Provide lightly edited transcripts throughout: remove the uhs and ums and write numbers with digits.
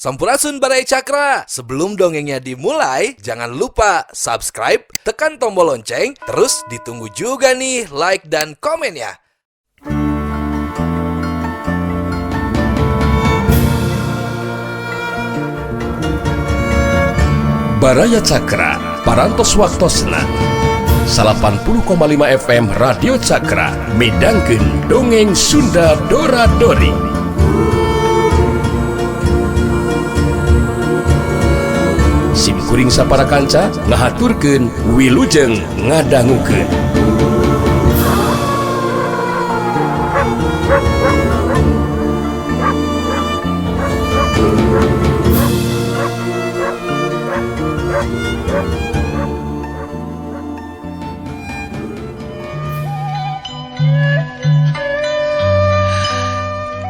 Sampurasun Baraya Cakra. Sebelum dongengnya dimulai, jangan lupa subscribe, tekan tombol lonceng, terus ditunggu juga nih like dan komennya. Baraya Cakra, Parantos Waktosna 80,5 FM Radio Cakra midangkeun dongeng Sunda Dora Dori. Sim kuring sapara kanca ngahaturkeun wilujeng ngadangukeun.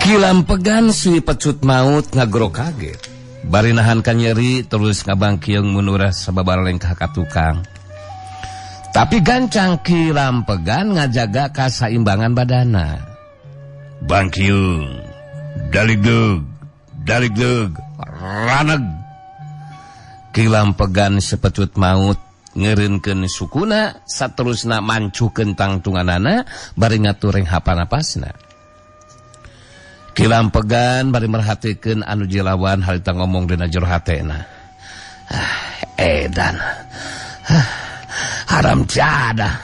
Kilampegan si pecut maut ngagro kaget. Bari nahan kanyeri terus ngabangkiung munurah sababar lengkah ka tukang. Tapi gancang Kilampegan ngajaga kasaimbangan badana. Bangkiung, daligdug, daligdug, raneg. Kilampegan sepecut maut ngeureunkeun sukuna saterusna mancukeun tangtunganana bari ngatur hapanapasna. Kilampegan bari merhatikeun anu jilawan harita ngomong dina jero hatena. Edan. Haram jadah.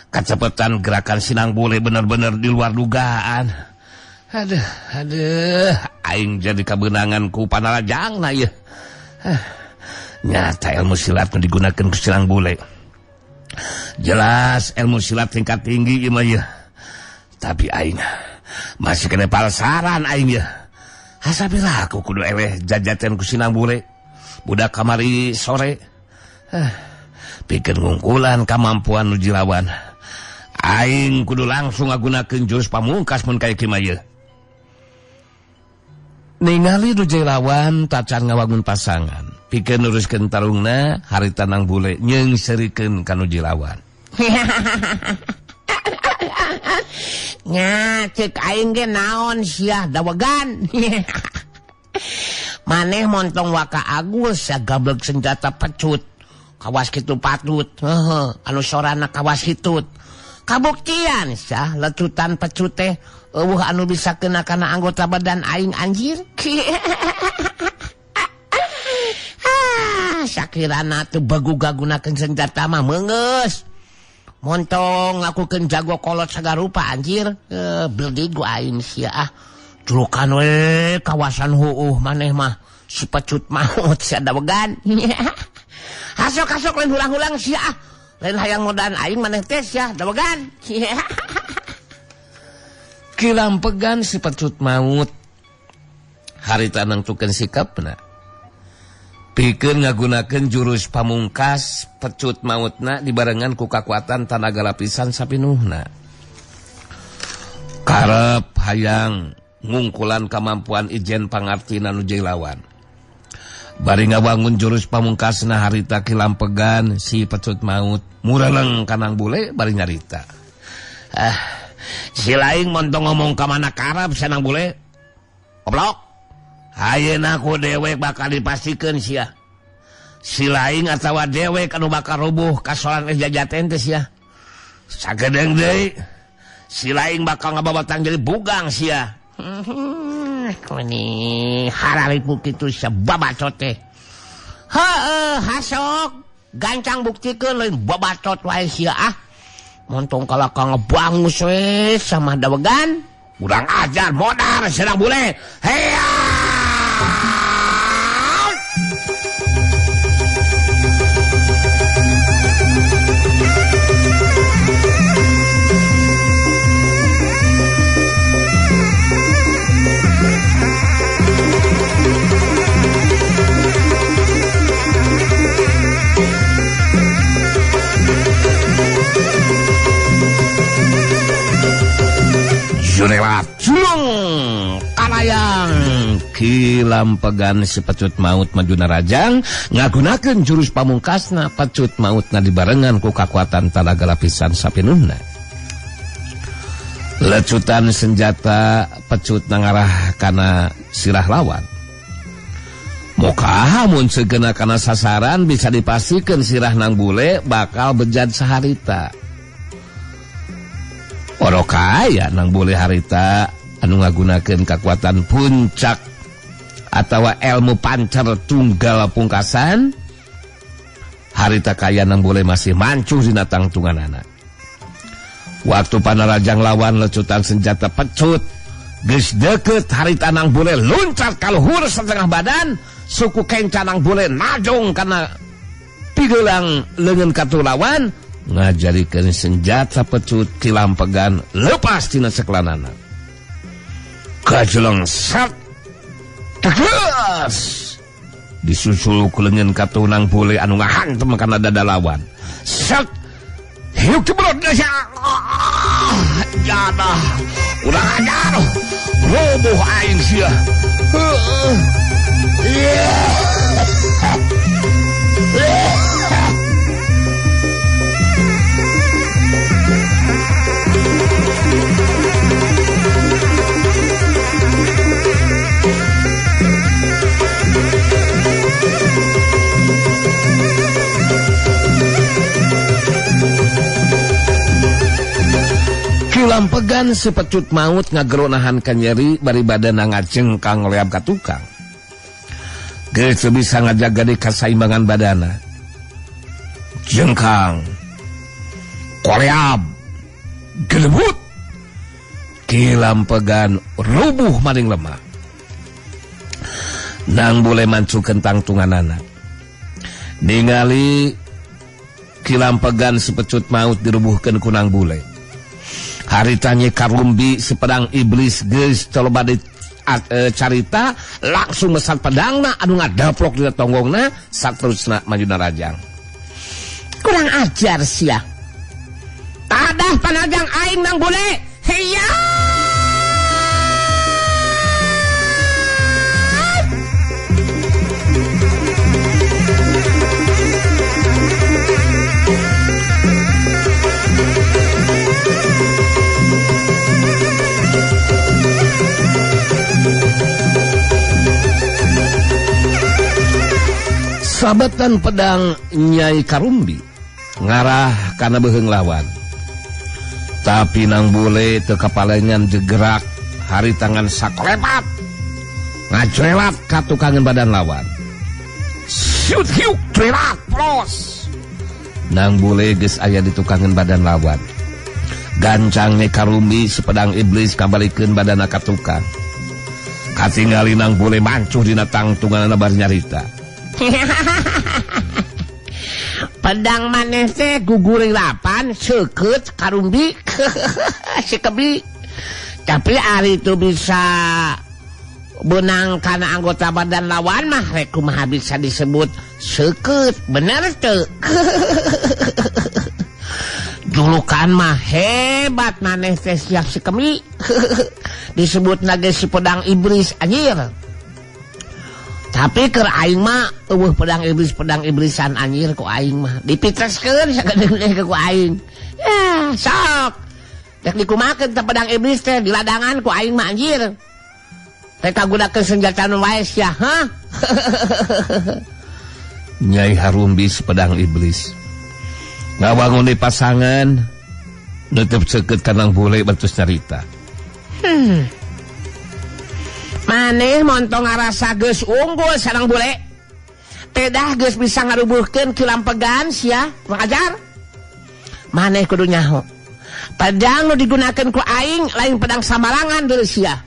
Kacepetan gerakan sinang bule bener-bener di luar dugaan. Aduh, aduh, aing jadi kabeunangan ku panalajangna ieu. Nyata ilmu silat nu digunakeun ku sinang bule. Jelas ilmu silat tingkat tinggi ieu mah ieu. Tapi aing masih kena palsaran aing ya. Hasabila aku kudu eleh jajaten ku sinang bule. Budak kamari sore. Pikeun ngungkulan kamampuan nu jilawan. Aing kudu langsung ngagunakeun jurus pamungkas mun kaya kieu mah ieu. Ningali nu jilawan tacan ngawangun pasangan. Pikeun nuruskeun tarungna harita nang bule nyeungseurikeun ka nu jilawan. Nya cek aing ge naon sia dawegan. Maneh montong waka Agus sagablek senjata pecut. Kawas kitu patut, heuheuh, anu sorana kawas hitut. Kabuktian sia lecutan pecut teh eueuh anu bisa kena kana anggota badan aing anjir. Sakirana teu baguga gunakeun senjata mah meungeus. Montong ngakukeun jago kolot sagarupa anjir. Beldig aing sia ah. Julukan we kawasan huuh maneh mah si pecut maut sia dawegan. Hasok-hasok lain hulang-hulang sia ah. Lain hayang modaan aing maneh teh sia dawegan. Kilampegan si pecut maut harita nangtukeun sikapna. Pikeun ngagunakeun jurus pamungkas pecut mautna dibarengan ku kakuatan tanaga lapisan sapinuhna. Karep hayang ngungkulan kamampuan ijen pangartina nu jilawan. Bari ngawangun jurus pamungkasna harita Kilampegan si pecut maut mureleng kanang bule bari nyarita. Si laing montong ngomong ka mana karep sanang bule. Goblok. Ayeuna ku dewek bakal dipastikeun sia. Si laing atawa dewek anu bakal rubuh kasoran jajaten teh sia. Sagedeung deui si laing bakal ngababatang jadi bugang sia. Kuni hararipu kitu sia babacot teh. Heueuh hasok gancang buktikeun lain babacot wae sia ah. Montong kalaka ngebangus we sama dawegan. Urang ajar modar sedang bule. Heya! Jurelat julung kalayang. Kilampegan si pecut maut majuna rajang ngagunakeun jurus pamungkasna pecut mautna dibarengan ku kakuatan tanaga lapisan sapinuhna. Lecutan senjata pecut nangarah kana sirah lawan. Mokaha mun seugena kana sasaran bisa dipastikan sirah Nang Bule bakal bejad saharita. Oro kaya Nang Bule harita anu ngagunakeun kakuatan puncak atawa ilmu pancer tunggal pungkasan. Harita kaya Nang Bule masih mancuh dina tangtunganana. Waktu panarajang lawan lecutan senjata pecut geus deukeut harita Nang Bule luncat kaluhur setengah badan, suku kenca Nang Bule najong kana pigelang leungeun katu lawan ngajarikeun senjata pecut kilampegan lepas tina seklanana. Kajeleng sat tegas disusul ku leungeun katu Nang Bule anu ngahantem kana dada lawan. Sat hiuk jebrot geus jadah urang ajar roboh aing sia. Kilampegan sepecut maut ngageronahan kanyeri bari badana ngajengkang leab ka tukang. Geus teu bisa ngajaga di kasaimbangan badana. Jengkang, koleab, gelebut. Kilampegan rubuh maling lemah. Nang Bule mancukeun tangtunganana. Ningali kilampegan sepecut maut dirubuhkeun ku Nang Bule. Harita Nyi Karumbi sepedang iblis geus coba di carita langsung mesat pedangna anu ngadaplok dina tonggongna saterusna maju narajang. Kurang ajar sia. Tadah panajang aing Nang Bule. Heya. Sabetan pedang Nyai Karumbi ngarah kana beuheung lawan. Tapi Nang Bule teu kapalengan jegerak hari tangan sakolepat ngajelat ka tukangan badan lawan. Siut hiuk jelat plos. Nang Bule geus aya di tukangan badan lawan. Gancang Nyai Karumbi sepedang iblis kabalikeun badana ka tukang. Katingali Nang Bule mancuh dina tangtunganna bar nyarita. Pedang maneh teh guguring lapan seukeut Karumbi si kebi. Tapi ari itu bisa benang kana anggota badan lawan mah rek kumaha bisa disebut seukeut, bener teu? Julukan mah hebat maneh teh siap si kemi. Disebut nage si pedang iblis anjir. Tapi keur aing mah eueuh pedang iblis pedang iblisan anjir ku aing mah dipitreskeun sagede ku aing. Ya, sok. Rek dikumakeun teh pedang iblis teh di ladangan ku aing mah anjir. Rek kagunakeun senjata nu wae sia, hah? Nyai Harumbi sepedang iblis. Ngawangun di pasangan nutup seukeut ka Nang Bule batus nyarita. Maneh montong ngarasa geus unggul sareng Bule. Tedah geus bisa ngarubuhkeun kilampegan sia, kurang ajar. Maneh kudu nyaho. Pedang nu digunakeun ku aing lain pedang samarangan deui sia.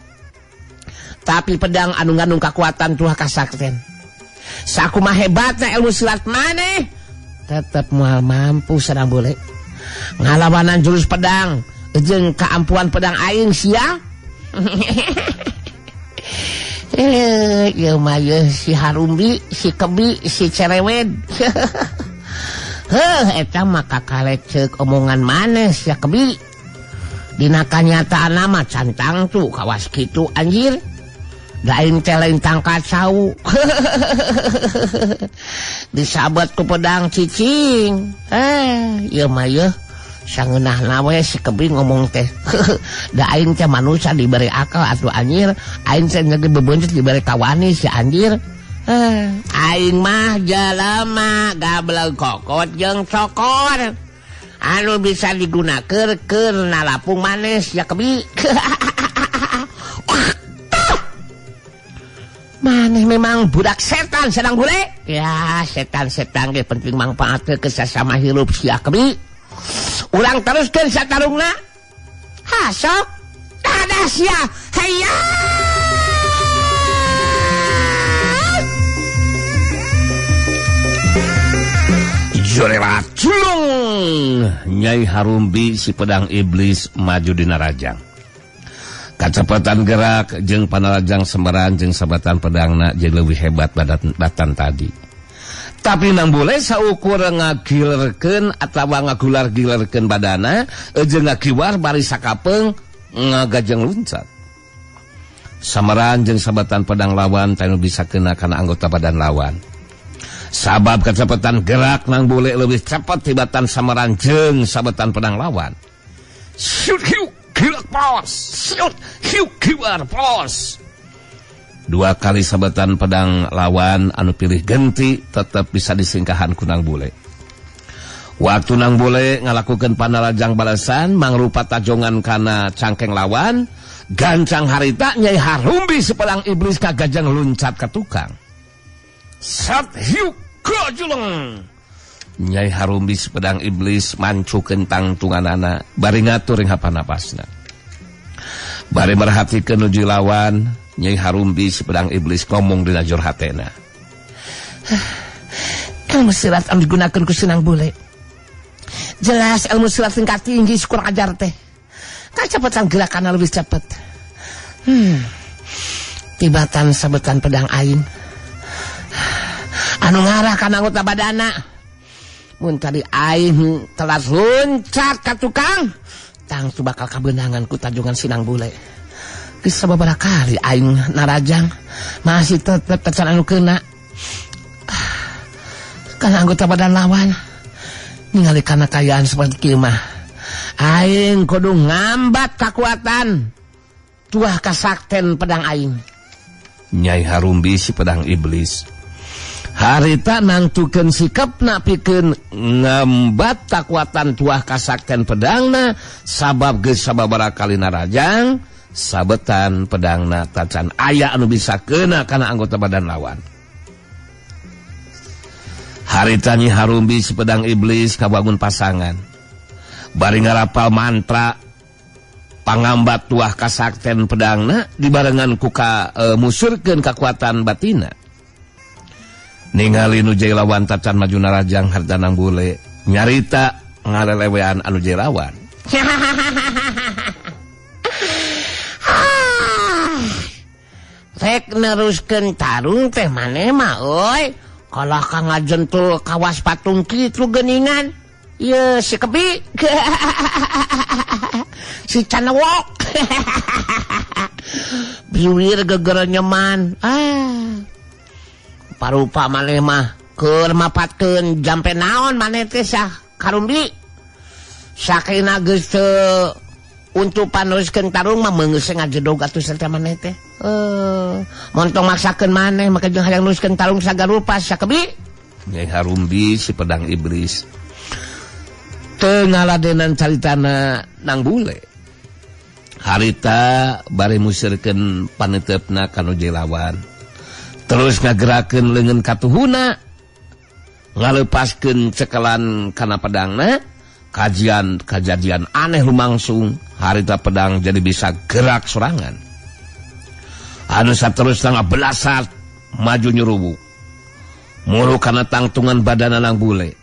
Tapi pedang anu ngandung kakuatan tuah kasakten. Sakumaha hebatna ilmu silat maneh tetep moal mampu sareng Bule ngalawanan jurus pedang jeung kaampuan pedang aing sia. Ieu mah si Harumbi, si Kebi, si Cerewed. Heuh, eta mah kakarek ceuk omongan maneh sia Kebi. Dina kanyataanna mah cantang tuh kawas kitu anjir. Da aing teh lain tangkat sau. Disabet ku pedang cicing. Ieu mah yeuh sangeunahna we si Kebi ngomong teh. Da aing teh manusia diberi akal atuh anjir, aing teh nyegi bebeunceut diberi kawani si anjir. Aing mah jalema gablek kokot jeung cokor anu bisa digunakeun keur nalapung manis ya kebi. Maneh memang budak setan sedang bule. Ya setan-setan ge penting mangpaatkeun ke sasama hirup sia kebi. Urang teruskeun satarungna. Ha sok. Dadah sia. Hayya. Jorelat culung. Nyai Harumbi si pedang iblis maju dina rajang. Kacepatan gerak jeung panarajang sembaran jeung sabatan pedangna jadi leuwih hebat batan tadi. Tapi nang boleh saukur ngagilerkeun atawa ngagular-gilerkeun badana jeung ngakiwar bari sakapeung ngagajeng luncat. Samaran jeung sabatan pedang lawan teu bisa kena kana anggota badan lawan. Sabab kecepatan gerak nang boleh leuwih cepet tibatan samaran jeung sabatan pedang lawan. Shoot hiu kilak pos, shoot hiu kiwar pos. Dua kali sabetan pedang lawan anu pilih genti tetap bisa disingkahan ku nang bule. Waktu nang bule ngalakukeun panarajang balasan mangrupa tajongan kana cangkeng lawan, gancang harita Nyai Harumbi sepedang iblis kagajeng luncat ka tukang. Sat hiu gajuleng. Nyai Harumbi sepedang iblis mancukeun tangtunganana bari ngatur ring hapanapasna. Bari merhatikeun nuju lawan, Nyai Harumbi sepedang iblis ngomong dina jor hatena. Ilmu silat anu digunakeun ku sinang bule. Jelas ilmu silat tingkat tinggi kurang ajar teh. Kacepetan gerakanna lebih cepet. Tibatan sabetan pedang aing anu ngarah kana anggota badana. Mun tadi aing telat loncat ka tukang, tangtu bakal kabeunangan ku tajungan sinang bule. Geus sababaraha kali aing narajang masih tetep tacan anu keuna kana anggota badan lawan. Ningali kana kayaan seperti kieu mah aing kudu ngambat kakuatan tuah kasakten pedang aing. Nyai Harumbi si pedang iblis harita nangtukeun sikapna pikeun ngambat kakuatan tuah kasakten pedangna sabab geus sababaraha kali narajang sabetan pedangna tacan aya anu bisa keuna kana anggota badan lawan. Harita Nyi Harumbi si pedang iblis kabangun pasangan bari ngarapal mantra pangambat tuah kasakten pedangna dibarengan ku ka musurkeun kakuatan batina. Ningali nu jai lawan tacan maju narajang harta nang bule nyarita ngarelewean anu jai lawan. Rek neruskeun tarung teh maneh mah euy, kalah ka ngajentul kawas patung kitu geuningan. Ye si kebi. Si canewok. Biwir geger nyeman. Ah. Parupa maneh mah keur mapatkeun jampe naon maneh teh sah Karumbi. Sakina geus teu untupan neruskeun tarung mah meungeus ngajedog atuh sarta maneh teh. Montong maksakeun maneh maka jeung hayang neruskeun tarung sagarupa sakebi. Nyai Harumbi si pedang iblis teu ngaladenan caritana nang bule. Harita bari musirkeun paneuteup-na ka nu lawan. Terus ngagerakeun leungeun katuhuna, ngalepaskeun cekelan kana pedangna, kajian kajadian aneh lumangsung, harita pedang jadi bisa gerak sorangan. Anu saterusna ngabelasat maju nyurubu. Muru kana tangtungan badana nang bule.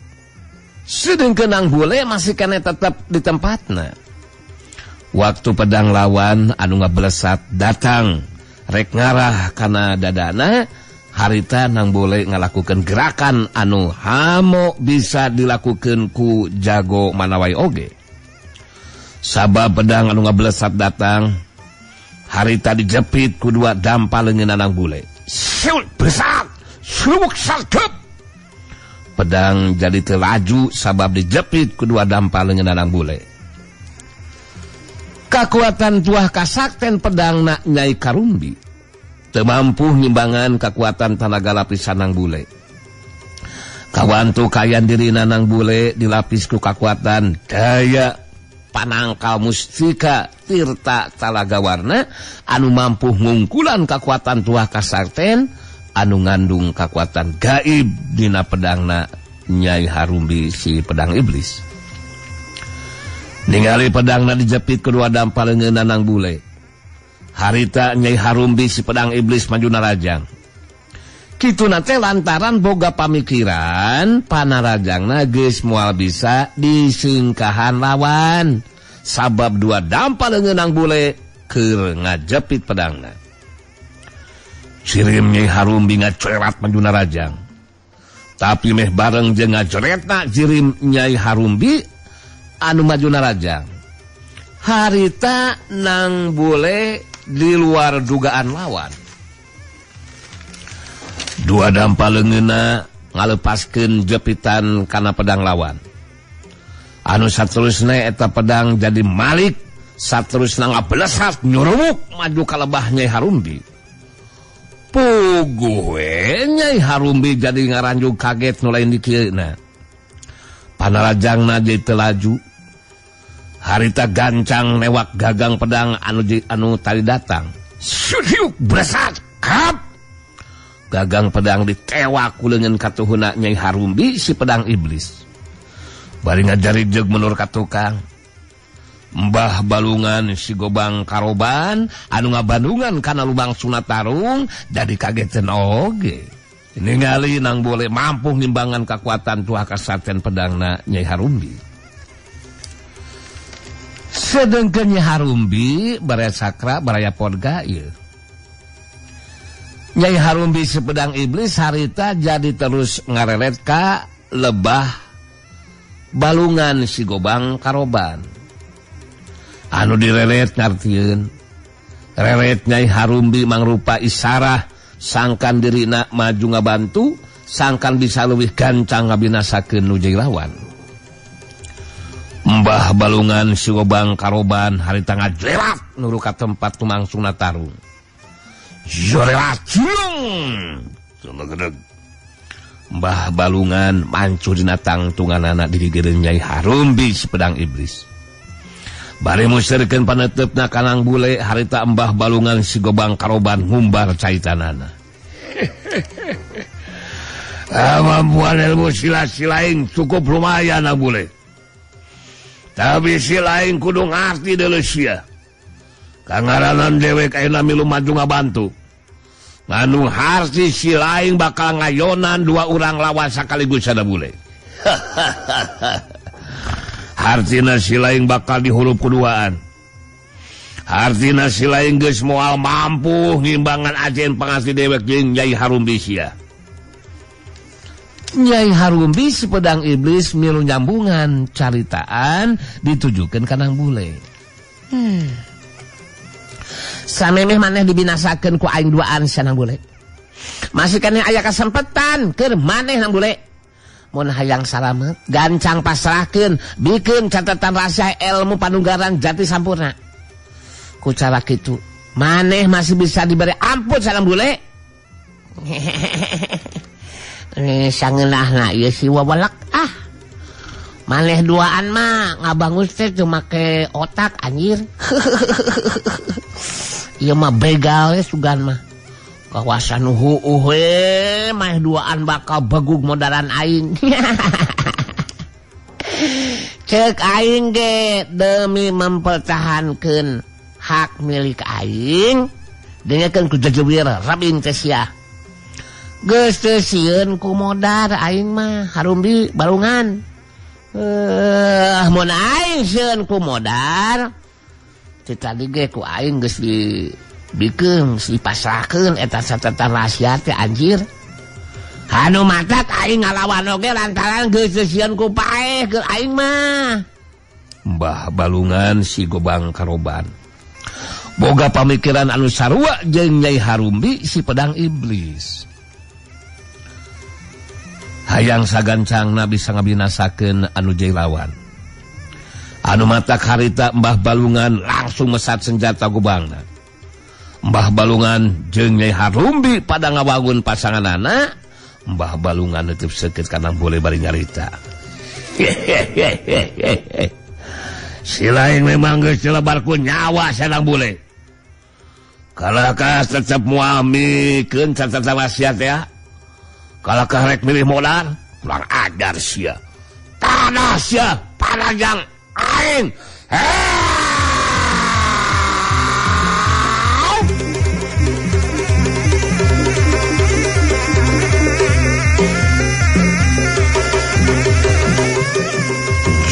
Sedengkeun nang bule masih kene tetep di tempatna. Waktu pedang lawan anu ngabelesat datang rek ngarah kana dadana, harita nang bule ngalakukeun gerakan anu hamo bisa dilakukeun ku jago manawai oge. Sabab pedang anu ngabelesat datang, harita dijepit ku dua dampa leungeun nang bule. Siul besar, suluk sargep. Pedang jadi telaju sabab dijepit ku dua dampa leungeun nang bule. Kakuatan tuah kasakten pedang nak Nyai Karumbi. Teu mampu ngimbangan kekuatan tanaga lapisan Nang Bule. Kawantu kayan dirina Nang Bule dilapis ku kakuatan daya panangkal mustika Tirta Talaga Warna anu mampu ngungkulan kakuatan tuah kasarten anu ngandung kakuatan gaib dina pedangna Nyai Harumbi si pedang iblis. Ningali pedangna dijepit kedua dampal leungeunna Nang Bule. Harita Nyai Harumbi si pedang iblis maju narajang. Kituna teh lantaran boga pamikiran panarajangna geus moal bisa disingkahan lawan. Sabab dua dampal leungeun Nang Bule keur ngajepit pedangna. Cirim Nyai Harumbi ngacoret maju narajang. Tapi meh bareng jeung ngacoretna jirim Nyai Harumbi anu maju narajang. Harita Nang Bule di luar dugaan lawan. Dua dampal leungeunna ngalepaskeun jepitan kana pedang lawan. Anu saterusna eta pedang jadi malik, saterusna ngabelesat nyurumuk maju ka lebah Nyai Harumbi. Puguh we Nyai Harumbi jadi ngaranjug kaget nu lain dikieuna. Panarajangna jadi teu laju. Harita gancang newak gagang pedang anu tadi datang. Sudiuk bresat kap. Gagang pedang ditewak ku leungeun katuhuna Nyai Harumbi si pedang iblis. Bari ngajarijeg menur ka tukang. Mbah Balungan si Gobang Karoban anu ngabandungan kana lubang Sunatarung jadi kagetan oge. Ningali Nang Bule mampu ngimbangan kakuatan tuah kasaten pedangna Nyai Harumbi. Sedengkeun Nyai Harumbi baraya sakra baraya podga ieu. Nyai Harumbi si pedang iblis harita jadi terus ngareret ka lebah Balungan si Gobang Karoban. Anu direret ngartieun. Reret Nyai Harumbi mangrupa isarah sangkan dirina maju ngabantu, sangkan bisa leuwih gancang ngabinasakeun nu jadi lawan. Mbah Balungan si Gobang Karoban harita ngajlerat nuru ka tempat tumangsungna tarung. Jorelat julung. Cenegedeg. Mbah Balungan mancu dina tangtunganana didigereun Nyai Harumbi si pedang iblis. Bari musirkeun paneuteup-na ka Nang Bule harita Mbah Balungan si Gobang Karoban ngumbar caitanana. Mampuan ilmu silat si lain cukup lumayan Nang Bule. Tapi si lain kudu ngarti deuleu sia. Kangaranan dewek ayeuna milu maju ngabantu. Ngandung harti si lain bakal ngayonan dua urang lawan sakaligus sada bule. Hartina si lain bakal dihurup kuduaan. Hartina si lain geus moal mampu ngimbangan ajen pangasti dewek jeung Nyai Harumbi sia. Nyai Harumbi si pedang iblis milu nyambungan caritaan ditujukeun ka Nang Bule. Samemeh maneh dibinasakeun ku aing duaan sia Nang Bule. Masih keneh aya kasempetan keur maneh Nang Bule. Mun hayang salamet, gancang pasrahkeun, bikeun catatan rahasia ilmu panunggaran jati sampurna. Ku cara kitu, maneh masih bisa diberi ampun sia Nang Bule. Sangeunahna ieu si wawalak ah. Maneh duaan mah ngabangus teh teu make otak anjir. Ieu mah begal we sugan mah. Kawasan huuh we mah duaan bakal begug modaran aing. Ceuk aing ge demi mempertahankeun hak milik aing dengekeun ku jejewir rabing teh sia. Geus teu sieun ku modar aing mah Harumbi Balungan. Mun aing sieun ku modar ti tadi ge ku aing geus dibikeun, geus dipasrahkeun eta catatan rahasia teh anjir. Anu matak aing ngalawan oge lantaran geus teu sieun ku paeh keur aing mah. Mbah Balungan si Gobang Karoban boga pamikiran anu sarua jeung Nyai Harumbi si pedang iblis. Hayang sagancangna bisa ngabinasakeun anu jadi lawan. Anu matak harita Mbah Balungan langsung mesat senjata gobangna. Mbah Balungan jeung Nyai Harumbi pada ngawangun pasanganana. Mbah Balungan neuteub seukeut ka Nang Bule bari nyarita. Si lain memang geus dilebar ku nyawa Sanang Bule. Kalahkah tetep moal mikeun catatan wasiat ya. Kalahkah rek milih modal, kurang ajar sia. Tanah sia, panajang aing.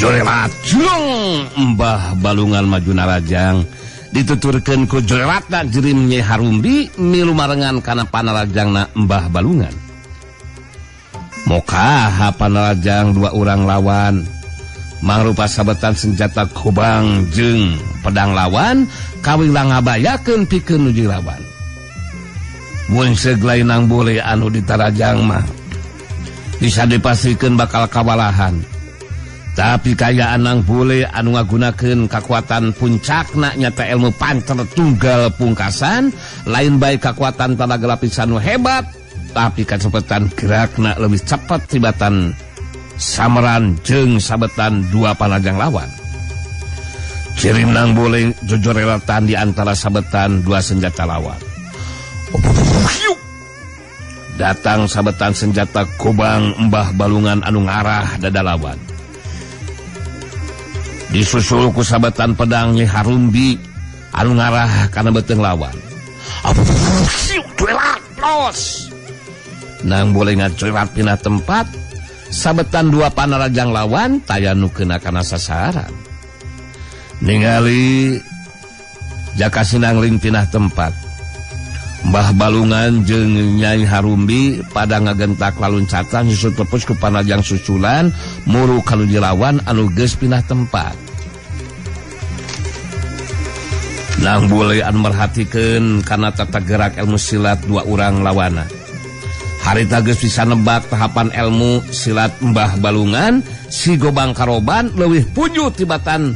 Jorelat jlung Mbah Balungan maju narajang dituturkeun ku jorelatna jirim Nyai Harumbi milu marengan kana panarajangna Mbah Balungan. Mokaha panarajang dua urang lawan mangrupa sabetan senjata gobang jeung pedang lawan kawilang ngabayakeun pikeun nuju lawan. Mun seug lain Nang Bule anu ditarajang mah bisa dipastikeun bakal kawalahan. Tapi kayaan Nang Bule anu ngagunakeun kakuatan puncakna nyata ilmu pancer tunggal pungkasan, lain bae kakuatan tanaga lapisan nu hebat, tapi kacepetan gerakna leuwih cepet tibatan sameran jeung sabetan dua panajang lawan. Jirim Nang Bule jojorelatan di antara sabetan dua senjata lawan. Datang sabetan senjata gobang Mbah Balungan anu ngarah dada lawan. Disusul ku sabetan pedang Nyai Harumbi anu ngarah kana beuteung lawan. Nang Bule ngacurat pindah tempat, sabetan dua panarajang lawan taya nu keuna kana sasaran. Ningali Jaka Sinangling pindah tempat. Mbah Balungan jeung Nyai Harumbi pada ngagentak laluncatan nyusul tepus ku panajang susulan muru ka nu lawan anu geus pindah tempat. Nang Bule anu merhatikeun kana tata gerak ilmu silat dua urang lawana. Harita geus bisa nebak tahapan ilmu silat Mbah Balungan si Gobang Karoban leuwih puju tibatan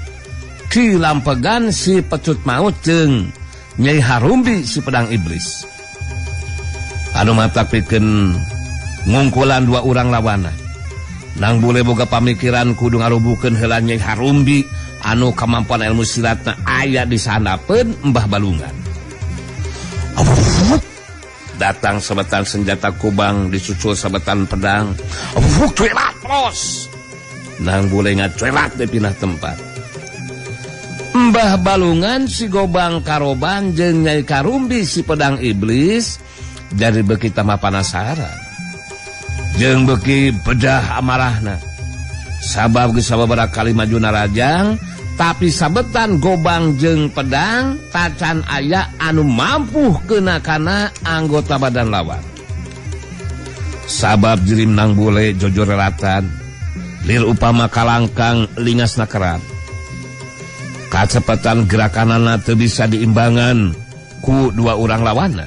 Ki Lampegan si Pecut Maut jeung Nyai Harumbi si pedang iblis. Anu matak pikeun ngungkulan dua urang lawana. Nang Bule boga pamikiran kudu ngarubuhkeun heula Nyai Harumbi anu kamampuan ilmu silatna aya di sandapeun Mbah Balungan. Datang sabetan senjata kubang disusul sabetan pedang. Nang Bule ngacuelat di pindah tempat. Mbah Balungan si Gobang Karoban jeung Nyai Karumbi si pedang iblis dari beuki tambah panasaran jeung beuki bedah amarahna. Sabab geus sababaraha kali maju narajang tapi sabetan gobang jeung pedang tacan aya anu mampu keuna kana anggota badan lawan. Sabab jirim Nang Bule jojorelatan lir upama kalangkang lingasna kerat. Kacepetan gerakanana teu bisa diimbangan ku dua urang lawana.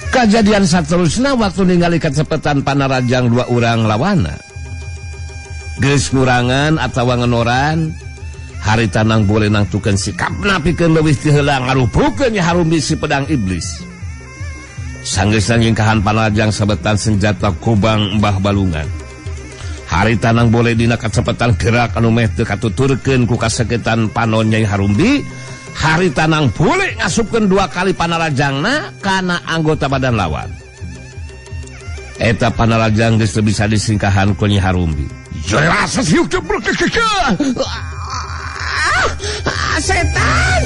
Kajadian saterusna waktu ningali kacepetan panarajang dua urang lawana. Geus ngurangan atawa ngenoran, harita Nang Bule nangtukeun sikapna pikeun leuwih ti heula ngarubuhkeun Nyai Harumbi si pedang iblis. Sanggeusna nyingkahan panarajang sabetan senjata gobang Mbah Balungan. Harita Nang Bule dina kacepetan gerak anu meh teu katuturkeun ku kasakitan panon Nyai Harumbi, harita Nang Bule ngasupkeun dua kali panarajangna kana anggota badan lawan. Eta panarajang geus teu bisa disingkahan ku Nyai Harumbi. Setan!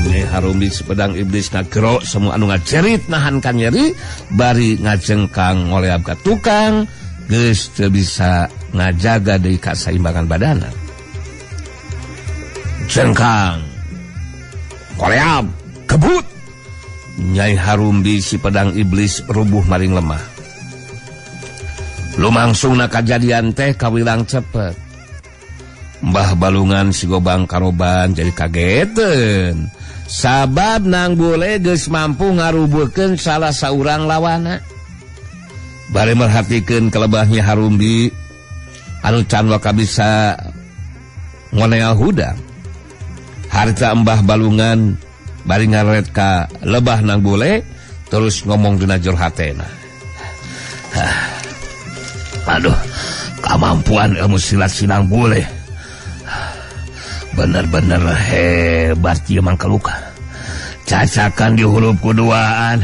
Nyai Harumbi si pedang iblis ngagero semua anu ngajerit nahan kanyeri bari ngajengkang ngoleab ka tukang geus teu bisa ngajaga deui kasaimbangan badana. Jengkang, koleab, kebut. Nyai Harumbi si pedang iblis rubuh maring lemah. Lumangsungna kajadian teh kawilang cepet. Mbah Balungan si Gobang Karoban jadi kageteun. Sabab Nang Bule geus mampu ngarubuhkeun salah saurang lawana. Bari merhatikeun kelebahnya Harumbi anu can waka bisa ngoneal hudang. Harita Mbah Balungan Bari ngaret ka lebah Nang Bule terus ngomong dina jero hatena. Aduh, kemampuan ilmu silat si Nang Bule bener-bener hebat ieu Mangkaluka. Cacakan di huruf kuduaan.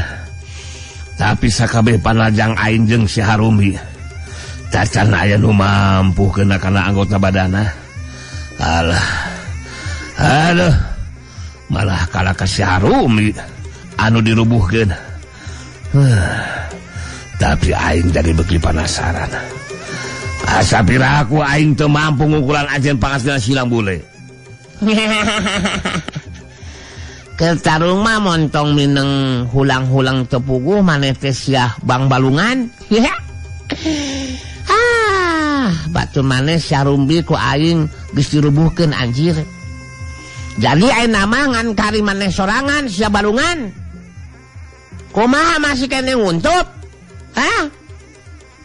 Tapi sakabeh panajang aing jeung si Harumi cacan aya nu mampu kena kana anggota badana. Alah. Aduh. Malah kalah ka si Harumi anu dirubuhkeun. Tapi aing jadi beuki panasaran. Asa piraku aing teu mampu ngukuran ajen pangasna si Nang Bule. Keur tarung mah montong mineng hulang-hulang teu puguh maneh teh sia Bang Balungan. Ah, batur maneh sia Rumbi ku aing geus dirubuhkeun anjir. Jadi ayeuna mah ngan kari maneh sorangan sia Balungan. Kumaha masih keneh nguntup? Hah?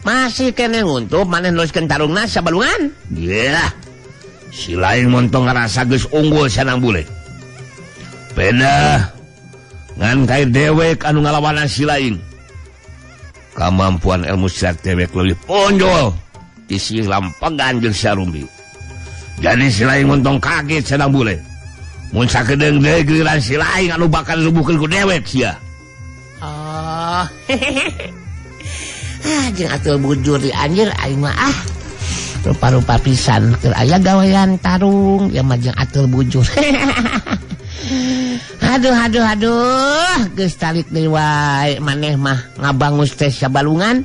Masih keneh nguntup maneh neruskeun tarungna sia Balungan? Yeah. Si lain montong ngarasa geus unggul sia Nang Bule. Beda ngan kair dewek anu ngalawanan si lain. Kamampuan ilmu silat dewek leuwih ponjol ti si lampegan jeung si Harumbi. Jadi si lain montong kaget sia Nang Bule. Mun sakedeung deui giliran si lain anu bakal dirubuhkeun ku dewek sia. Oh. Ah, jeung atuh bujur di anjir aing mah ah. Rupa-rupa pisan keur aya gawean tarung ya mah jeung atul bujur. Aduh aduh aduh, geus talik deui wae maneh mah ngabangus teh sia Balungan.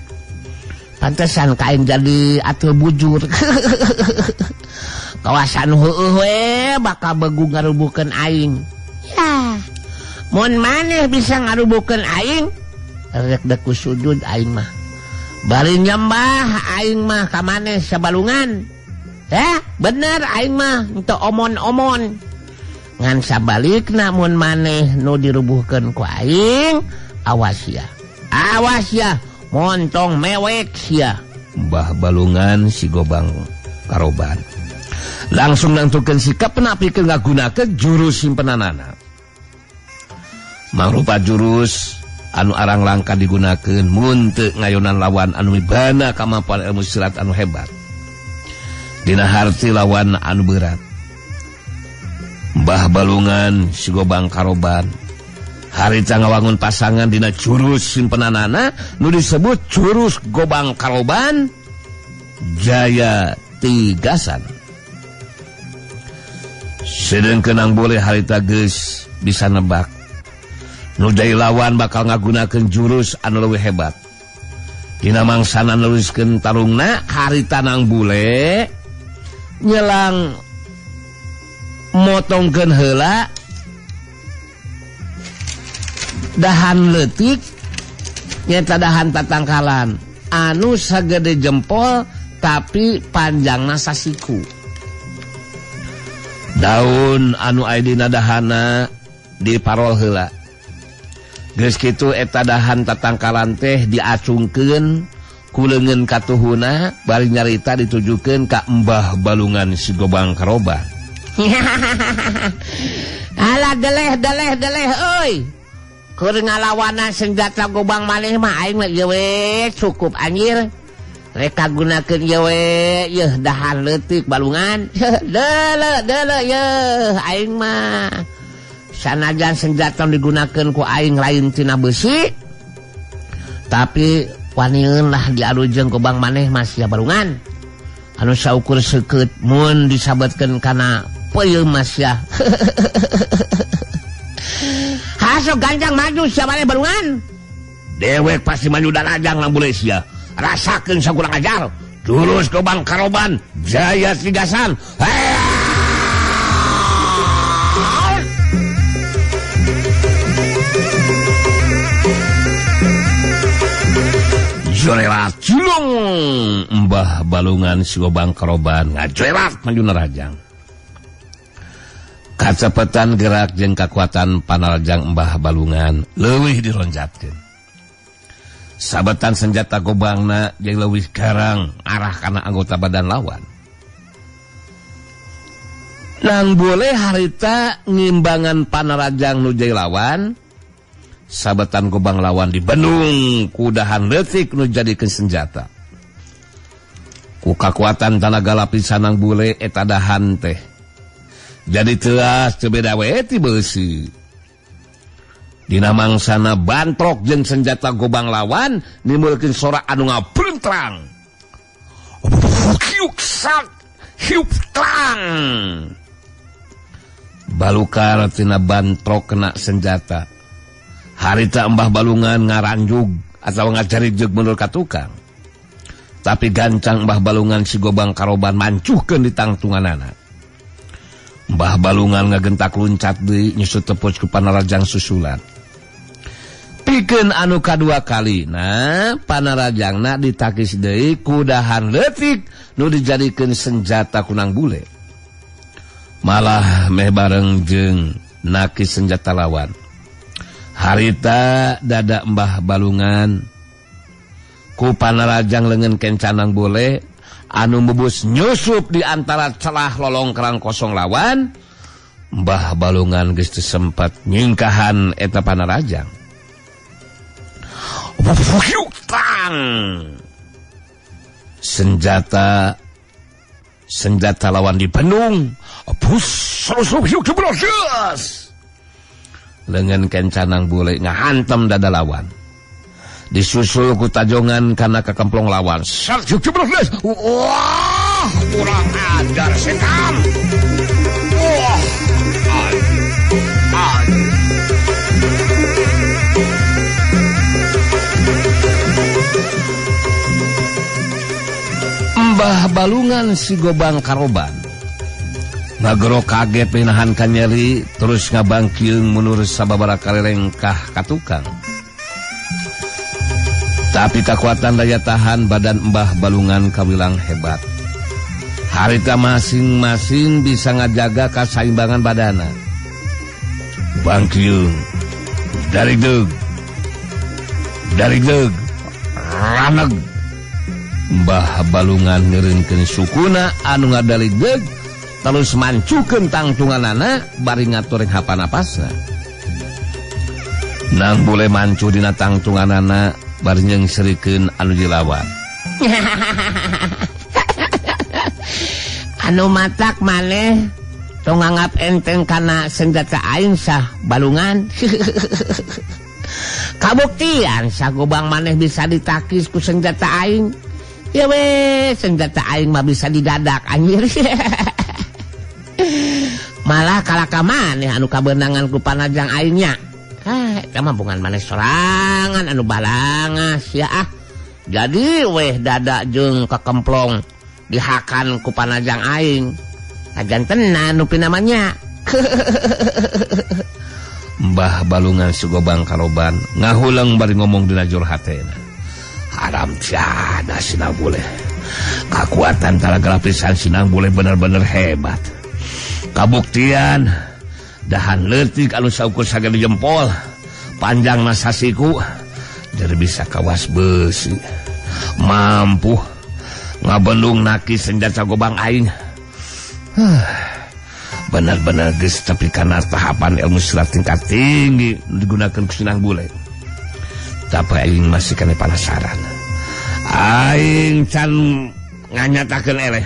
Pantesan ka aing jadi atul bujur. Kawasan heueuh we bakal begu ngarubuhkeun aing. Ya. Mun maneh bisa ngarubuhkeun aing, rek deuk ku sujud aing mah. Bari nyembah aing mah ka maneh sia Balungan. Ya, bener aing mah henteu omon-omon. Ngan sabalikna mun maneh nu dirubuhkeun ku aing, awas ya. Awas ya, montong mewek sia. Mbah Balungan si Gobang Karoban langsung nangtukeun sikap pikeun ngagunakeun jurus simpenanana. Mangrupa jurus anu arang langka digunakeun mun teu ngayonan lawan anu mibana kamampuan ilmu silat anu hebat. Dina harti lawan anu berat. Mbah Balungan si Gobang Karoban harita ngawangun pasangan dina jurus simpenanana nu disebut jurus Gobang Karoban Jaya Tigasan. Sedengkeun Nang Bule harita geus bisa nebak nu jadi lawan bakal ngagunakeun jurus anu leuwih hebat. Dina mangsana neruskeun tarungna harita Nang Bule nyelang motongkeun heula dahan leutik nyata dahan tatangkalan anu sagede jempol tapi panjangna sasiku. Daun anu aya dina dahana diparol heula. Geus kitu eta dahan tatangkalan teh diacungkeun ku leungeun katuhuna bari nyarita ditujukeun ka Mbah Balungan si Gobang Karoban. Alah deleh deleh deleh euy. Keur ngalawanan senjata gobang maneh mah aing mah ieu we cukup anjir. Rek kagunakeun ieu we yeuh dahar leutik Balungan. Deuleu deuleu yeuh aing mah. Sanajan senjata digunakeun ku aing lain tina besi. Tapi waniun lah diarujeng gobang maneh mah sia Balungan. Anu saukur seukeut mun disabetkeun kana peuyeum mah sia. Haso ganjang maju sia maneh Balungan. Dewek pasti maju darajang Nang Bule sia. Rasakeun sakurang ajar. Jurus Gobang Karoban Jaya Tigasan. Jorelat julung Mbah Balungan si Gobang Karoban ngajorelat maju nerajang. Kacepetan gerak jeung kakuatan panarjang Mbah Balungan leuwih dironjatkeun. Sabetan senjata gobangna jeung leuwih garang arah kana anggota badan lawan. Nang boleh harita ngimbangan panarajang nu jadi lawan sabetan gobang lawan di Bandung kudahan leutik nu jadikeun senjata. Ku kakuatan tanaga lapisan nang bule eta dahan teh. Jadi teas teu beda we ti beusi. Dina mangsana bantrok jeung senjata gobang lawan nimbulkeun sora anu ngabruntrang. Hiuk sat hiuk tlang. Balukar tina bantrok kena senjata. Harita Mbah Balungan ngaranjug atau ngajarijeg mundur ka tukang. Tapi gancang Mbah Balungan si gobang karoban mancuhkeun di tangtunganana. Mbah Balungan ngagentak luncat deui nyusut tepus ku panarajang susulan. Pikeun anu kadua kalina panarajangna ditakis deui ku dahan leutik nu dijadikeun senjata kunang bule. Malah meh bareng jeung nakis senjata lawan. Harita dada Mbah Balungan ku panarajang leungeun kencanang bule anu mubus nyusup di antara celah lolongkrang kosong lawan. Mbah Balungan geus teu sempat nyingkahan eta panarajang. Senjata senjata lawan di Bandung. Lengan kencanang bule ngahantem dada lawan. Disusul ku tajongan kana kakemplong lawan. Wah, kurang ajar setan. Wah. Mbah Balungan si gobang karoban ngagero kaget menahan kanyeri terus ngabangkiung mundur sababaraha kali lengkah ka tukang. Tapi kekuatan daya tahan badan Mbah Balungan kawilang hebat. Harita masing-masing bisa ngajaga kasaimbangan badana. Bangkiung dari deg raneg. Mbah Balungan ngeureunkeun sukuna anu ngadaligdeg terus mancukeun tangtunganana bari ngatur hapanapasna. Nang bule mancu dina tangtunganana bari nyeungserikeun anu dilawan. Anu matak maneh tong nganggap enteng kana senjata aing sah Balungan. Kabuktian sagobang maneh bisa ditakis ku senjata aing. Ya we, senjata aing mah bisa didadak anjir. Malah kalaka maneh anu kabeunangan ku panajang aingnya. Ah, eta mah bungan maneh sorangan anu balangas ya ah. Jadi weh dada jeung kekemplong dihakan ku panajang aing. Ajan tenan nu pinamanya. Mbah Balungan sugobang karoban ngahuleung bari ngomong dina jur hatena. Haram tiada sinang boleh. Kakuatan talaga lapisan sinang boleh bener-bener hebat. Kabuktian dahan leutik anu saukur sagede jempol panjang nasasiku jadi bisa kawas besi mampu ngabendung naki senjata gobang aing. Benar-benar geus tapi kana tahapan ilmu silat tingkat tinggi digunakan ku sinang bule. Tapi aing masih kena penasaran. Aing can nganyatakeun eleh.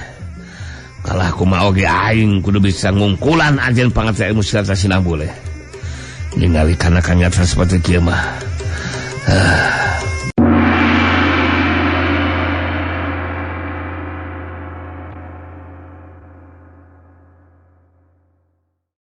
Kalah kumaha oge aing kudu bisa ngungkulan ajen pangarti ilmu silat sinang bule. Ningali kana kanyata seperti kieu mah.